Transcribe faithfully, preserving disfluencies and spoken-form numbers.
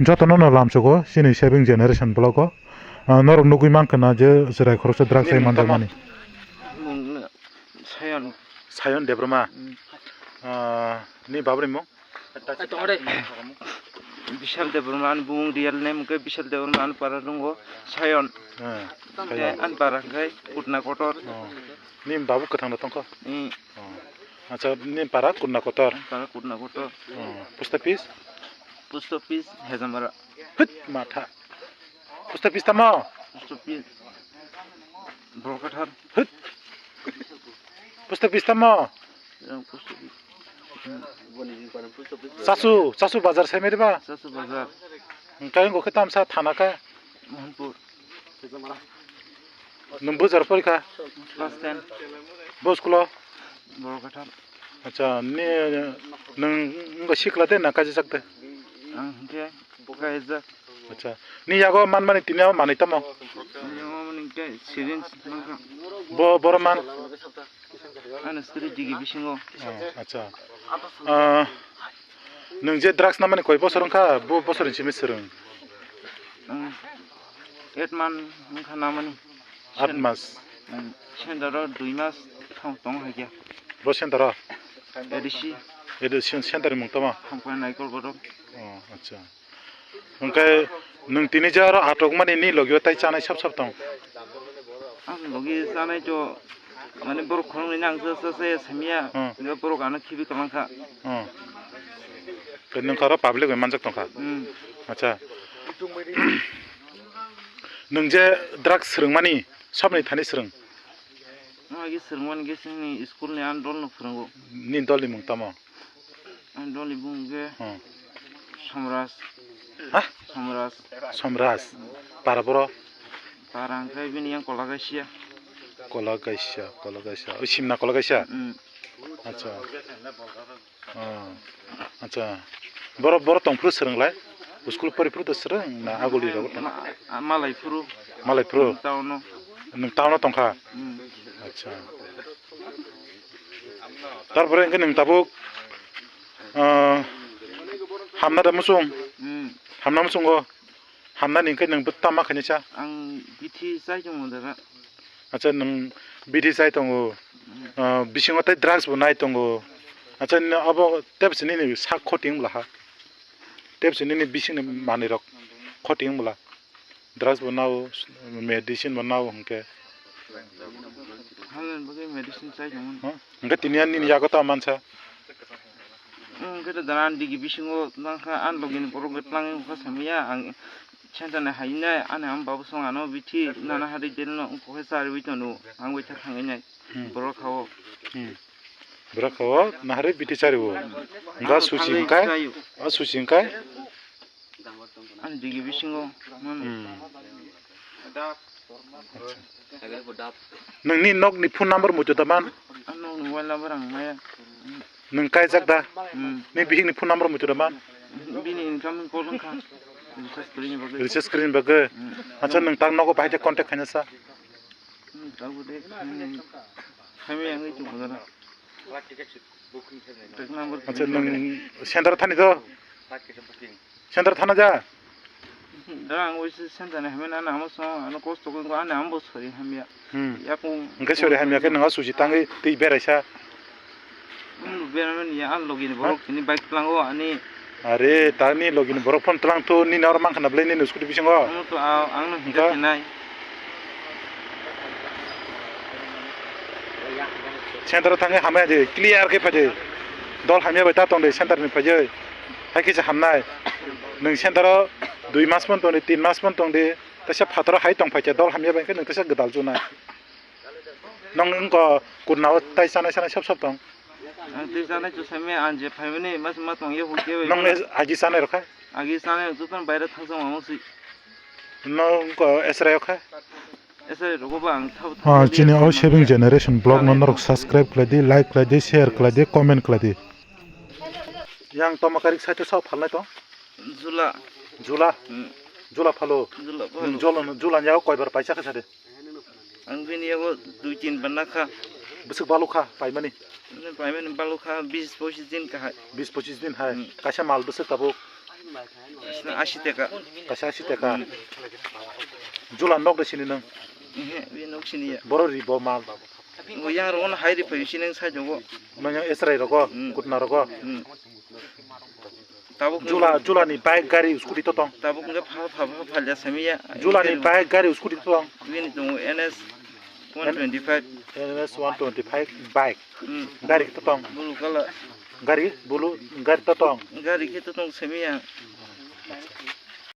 Jotono no lamsugo chini saving generation vlog o. Ah, norok nugwi mankha na je chwrai khoroksa drugs hai manjakmani. Sayon. Sayon Debbarma. Hmm. Ah, ni babri mung? Bishal Debbarma ani bumung real name ke Bishal Debbarma ani para rungo Sayon. Ah, Sayon. Ani para ke Kutna Kotor. Oh. Ni babu kwthang da tongkho? Hmm. Oh. Acha, ni para Kutna Kotor? Para Kutna Kotor. Oh. Post office? Post office Hejamara. Hit, matha. Post office tamo? Post office Borkathar. Hit. Post office tamo? Yang post office. Chasu, Chasu bazar sai meri ba? Chasu bazar. Engkai engko khe tamsa thana khe? Mohanpur. Nwng bujor porikha? Class ten. Bo school o? Borkathar. Acha, ni nwng wngkha sikla de na kaijak de? Ang hwnkhe kaijak. Acha, ni yago manmani tini o manwi tamo? Ni yago manwi hwnkhe syringe mankha. Bo, boro man? Ano siri digi bisingo. Oh, acha. Ah, nwng je drugs namani koi bosor wngkha? Bo bosor ni simi swrwng? Ang eight month wngkha namani. Aat mas. Ang center o dui mas thang tong hai khe. Bo center o? A D C. A D C center ni mung tamo? Hamkrai Naikol Borok. Oh, acha. Hwnkhe nwng tini je aro atok mani ni logi o tai chanai sab sab tong? Ang logi chanai to mane borok khoroknwi nang sa sa sa samya. Hmm. Nga borok ano khibi kwlangkha. Hmm. Tei nwng kha oro public bai manjak tongkha. Hmm. Acha. Nwng je drugs swrwngmani sabni thani swrwng? Ang agi swrwngmani khe chini school ni ang dol no phwrwngo. Ni dol ni mung tamo? Ang dol ni bumung khe Hmm. Somraj. Ha? Somraj. Somraj. Para boro? Para hwnkhe bini yang Kola Gaisia. Kola Gaisia, Kola Gaisia. Oi, Simna Kola Gaisia? Hmm. Acha. Oh, acha. Boro, boro tongphuru swrwnglai? School poriphuru to swrwng na aguli rogo tong? Ma-, a, malai phuru. Malai phuru? Town o. Nwng town o tongkha? Hmm. Acha. Tarpore hwnkhe nwng tabuk, ah, hamna da muchung? Hmm. Hamna muchungo? Hamnani hwnkhe nwng bwtama khainwi cha? Ang bithi chai tongo dara. Acha, nwng bithi chai tongo. Hmm. Ah, bisingo tei drugs bo nai tongo. Acha, n-, abo tebse nini sak khoting bwla ha? Tebse nini bisingni manwirok khoting bwla? Drugs bo nao, medicine bo nao hwnkhe. Hamnani bagwi medicine chai tongo. Huh? Hwnkhe tini ani nini yago ta mansa? Hwnkhe da dara ani digi bisingo nangkha, ani logini borok twlangwi wngkha samya, ang center ni hainai, ani ama babu song ano bithi nana hari delno wngkha khe chariwi tono, ang bai kha thangwi nai. Hmm. Borok khao. Hmm. Borok khao, nahari bithi chariwo. Hwnkha susi hwnkhe? O susi hwnkhe? Ani digi bisingo mano. Hmm. Acha. Nwngni nokni phone number muitu da man? Ang nokni mobile number ang maya. Nwng kaijak da? Hmm. Ni bihikni phone number muitu da man? Bini incoming call wngkha. Recharge kwrwini bagwi. Recharge kwrwini bagwi? Hmm. Acha, nwng tak nogo bahai khe contact khaina sa? Hmm, tabuk de, hmm, khaimai wngwi tongkha jana. Acha, nwng center thani do? Center thana ja? Da ang wi center ni hamya na, ano song, ano kosto ko, ani amo sori hamya. Hmm. Yakung. Hwnkhe sori hamya khe nwng susi tangwi twi beraisa. Hmm, beraimani ya, ang logini borok tini bike tlango, ani. Are, tani logini borok phone tlang to, nini oro mankha na bwle, nini scooty bisingo. Ano to, a-, ang no hingka. Hingka? Center o thangwi hamya de, clear khe phai de. Dol hamya bai ta tong de, center ni phai de. Hai khe se hamnai. Nwng center o dui mas phone tong de, tin mas phone tong de. Teisa phataro hai tong phai khe dol hamya bai khe nwng teisa gwdal junai. Nwng wngkha kurna o tai chanai chanai sob sob tong. Ang twi chanai chwsai me ang je phaimani mas ma tong ye hukhe bai. Nwng agi chanai rokha? Agi chanai jotono baire thangsa mamo si. Nwng wngkha esrai rokha? Esrai rogo ba ang thab thab. Ah, chini o saving generation vlog no norok subscribe khlai di, like khlai di, share khlai di, comment khlai di. Yang toma karik side o sok phalnai tong? Jula. Jula? Hmm. Jula phalo? Jula phalo. Nwng jula, jula ni yago koibar paisa khe sade? Ang bini yago dui tin bana kha. Bwswk balukha paimani? Paimani balukha bis pochis din kahai. Bis pochis din hai. Hmm. Kaisa mal bwswk tabuk? Asi taka. Kaisa asi taka. Jula nok de sini nang. Ehe, wi nok sini ya. Boro ri bo mal. Bo yang ro hai ri phai sini sa jogo. Nang yang esrai rogo, Hmm. kutna rogo. Hmm. Tabuk Jula, Jula ni bike gari scooty to tong. Tabuk nge pha pha pha pha ya sami ya. Jula ni bike gari scooty to tong. Wi ni tongo N S one twenty-five. N S one twenty-five bike. Hmm. Gari to tong. Bulu kala. Gari, bulu, gari to tong. Gari khe to tong sami ya.